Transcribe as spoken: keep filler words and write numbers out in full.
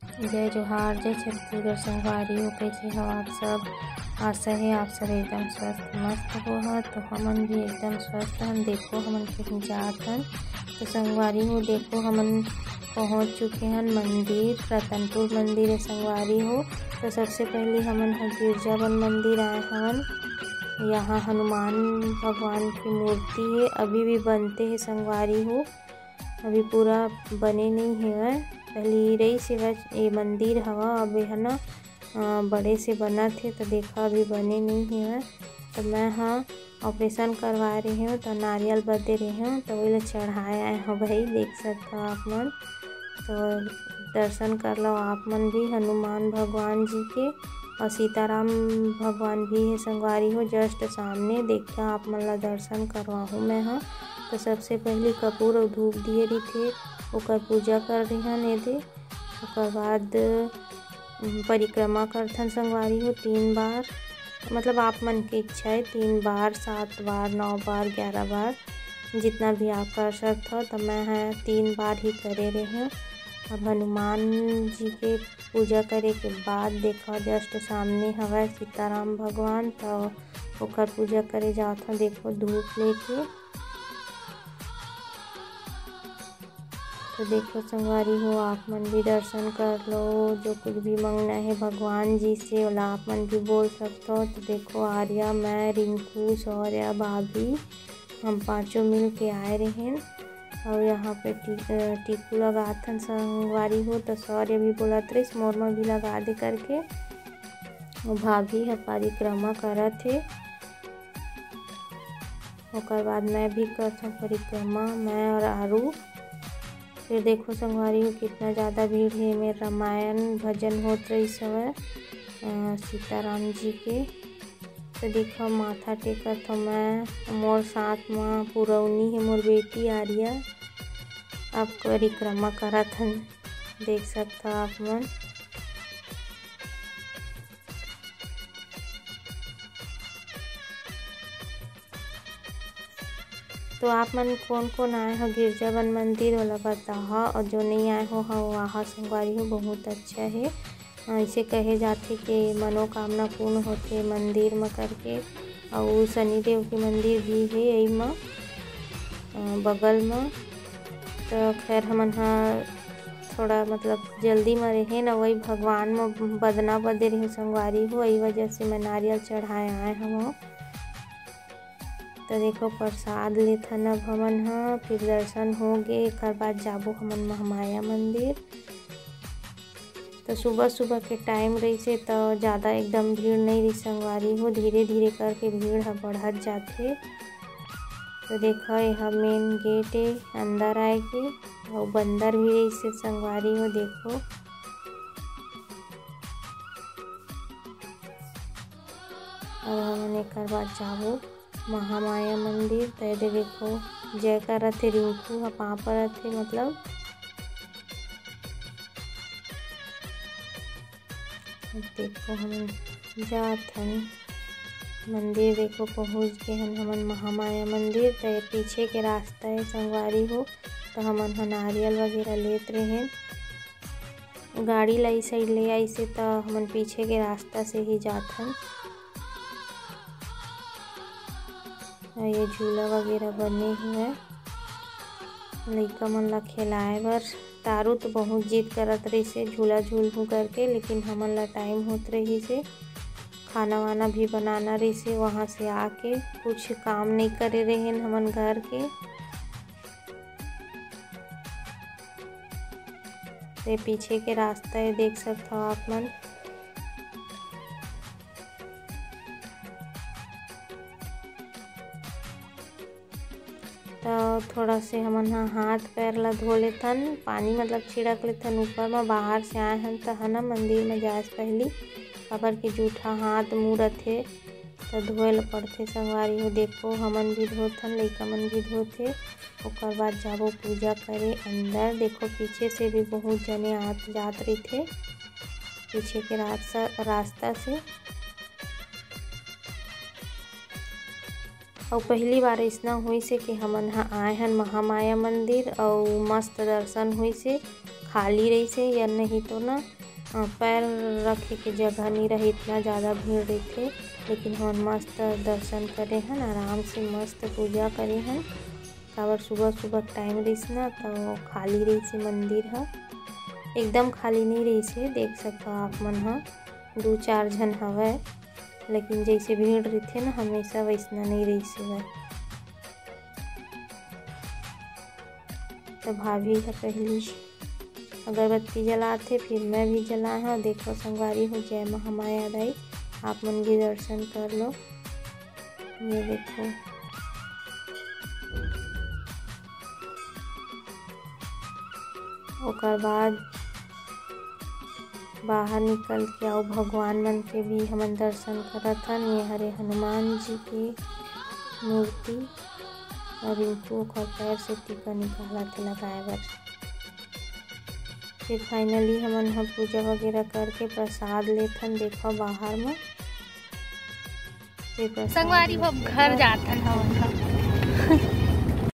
जय जोहार, जय छत्तीसगढ़ संगवारी हो, कइसे हो आप सब? आशा हे आप सब एकदम स्वस्थ मस्त होहा। तो हमन भी एकदम स्वस्थ हन। देखो हमन कहीं जात हन। तो संगवारी हो, देखो हमन पहुँच चुके हन मंदिर, रतनपुर मंदिर हे संगवारी हो। तो सबसे पहले हमन ह गिरजा वन मंदिर आए हवन। यहाँ हनुमान भगवान की मूर्ति हे, अभी भी बनते हे संगवारी हो, अभी पूरा बने नहीं हेवय। पहली रईस हेवय ये मंदिर हवा, अब ये ह ना, अ, बड़े से बनत हे, तो देखा अभी बने नहीं हेवय। तो मैं ह ऑपरेशन करवाए रहे हूँ, तो नारियल बदे रहे हूँ, तो वही ला चढ़ाए आए हो भाई, देख सकता हो आप मन। तो दर्शन कर लो आप मन भी हनुमान भगवान जी के, और सीताराम भगवान भी हे संगवारी हो, just सामने। देखा आप मन ला दर्शन करवाहूँ मैं ह। तो सबसे पहली कपूर और धूप दिए रहिथे, ओकर पूजा कर रहे हन एदे। ओकर बाद, उम, परिक्रमा करथन संगवारी हो तीन बार, मतलब आप मन के इच्छा है, तीन बार, सात बार, नौ बार, ग्यारह बार, जितना भी आप कर सकत हो। तो मैं ह तीन बार ही करे रहे हूँ। अब हनुमान जी के पूजा करे के बाद देखो just सामने हवय सीताराम भगवान, तो ओकर पूजा करे जात हूँ। देखो धूप लेके तो देखो संगवारी हो, आप मन भी दर्शन कर लो। जो कुछ भी मंगना है भगवान जी से, ओला आप मन भी बोल सकते हो। तो देखो आर्या, मैं, रिंकू, शौर्य, भाभी, हम पांचों मिल के आए रहेन। और यहाँ पे टी-, अ, टीकू लगाथन संगवारी हो। तो शौर्य भी बोलत रहिस, मोर में भी लगा दे करके। वो भाभी ह परिक्रमा करत हे। ओकर बाद मैं भी करथों परिक्रमा, मैं और आरू। फिर देखो संगवारी हो, कितना ज़्यादा भीड़ हे। एमेर रामायण भजन होत रहिस हवय, अ, सीताराम जी के। तो देखो माथा टेकत हो मैं, मोर साथ म पुरौनी हे, मोर बेटी आर्या। अब परिक्रमा करत हन, देख सकत हो आप मन। तो आप मन कोन कोन आए हो गिरजा वन मंदिर, ओला बताहा, और जो नहीं आए हो, हा, वहाँ संगवारी हो, बहुत अच्छा है। अ, इसे कहे जाथे कि मनोकामना पूर्ण होथे मंदिर म करके, अउ शनिदेव के मंदिर भी हे यही म, अ, बगल म। तो खैर हमन ह थोड़ा मतलब जल्दी म रहे न, वही भगवान म बदना बदे रहे संगवारी हो, यही वजह से मैं नारियल चढ़ाए आए हवं। तो देखो प्रसाद लेथन अब हमन ह, फिर दर्शन हो गे, एकर बाद जाबो हमन महामाया मंदिर। तो सुबह सुबह के टाइम रहिसे तो ज़्यादा एकदम भीड़ नहीं रही संगवारी हो, धीरे धीरे करके भीड़ ह बढ़त जाथे। तो देखो ये ह मेन गेट है अंदर आए के, और बंदर भी रहिसे संगवारी हो। देखो अब हमन एकर बाद जाबो महामाया मंदिर। तो एदे देखो जय करत हे, रिंकू ह पाँव परत हे, मतलब देखो हम जात हन मंदिर। देखो पहुँच गए हन हमन महामाया मंदिर। तो ये पीछे के रास्ता है संगवारी हो, तो हमन ह नारियल वगैरह लेत रहेन। गाड़ी ला ई साइड ले आइसे, तो हमन पीछे के रास्ता से ही जात हन। और ये झूला वगैरह बने हुए लइका मन ला खेलाए बर। तारू तो बहुत जिद करत रहिसे झूला झूलहूँ करके, लेकिन हमन ला टाइम होत रहिसे, खाना वाना भी बनाना रहिसे, वहाँ से आके कुछ काम नहीं करे रहेन हमन घर के। ते पीछे के रास्ता है, देख सकत हो आप मन। तो थोड़ा से हमन ह हाथ पैर ला धो लेथन, पानी मतलब छिड़क लेथन ऊपर म। बाहर से आए हन त है ना मंदिर म जाए से पहली, काबर के जूठा हाथ मुँह रथे, तो धोए ला पड़थे संगवारी हो। देखो हमन भी धोथन, लइका मन भी धोथे। ओकर बाद जाबो पूजा करे अंदर। देखो पीछे से भी बहुत जने आत जात रहिथे पीछे के रास्ता, रास्ता से। अउ पहली बार अइसना होइसे कि हमन ह आए हन महामाया मंदिर अउ मस्त दर्शन होइसे। खाली रहिसे, या नहीं तो ना, अ, पैर रखे के जगह नहीं रहे, इतना ज़्यादा भीड़ रहिथे। लेकिन हमन मस्त दर्शन करे हन, आराम से मस्त पूजा करे हन। काबर सुबह सुबह टाइम रहिस ना, तो खाली रहिसे मंदिर ह, एकदम खाली नहीं रहिसे। देख सकथव आप मन ह, दू चार झन हवय, लेकिन जैसे भीड़ रहिथे ना, हमेशा वैसना नहीं रहिस हवय। तो भाभी ह पहली अगरबत्ती जलाथे, फिर मैं भी जलाए हव। देखो संगवारी हो, जय महामाया दाई, आप मन भी दर्शन कर लो। ये देखो, ओकर बाद बाहर निकल के अउ भगवान मन के भी हमन दर्शन करत हन। ये हरे हनुमान जी के मूर्ति, और रिंकू ओकर पैर से टीका निकालत हे लगाए बर। फिर finally हमन ह पूजा वगैरह करके प्रसाद लेथन। देखो बाहर में, फिर प्रसाद संगवारी हो, लेके घर जाथन हमन ह।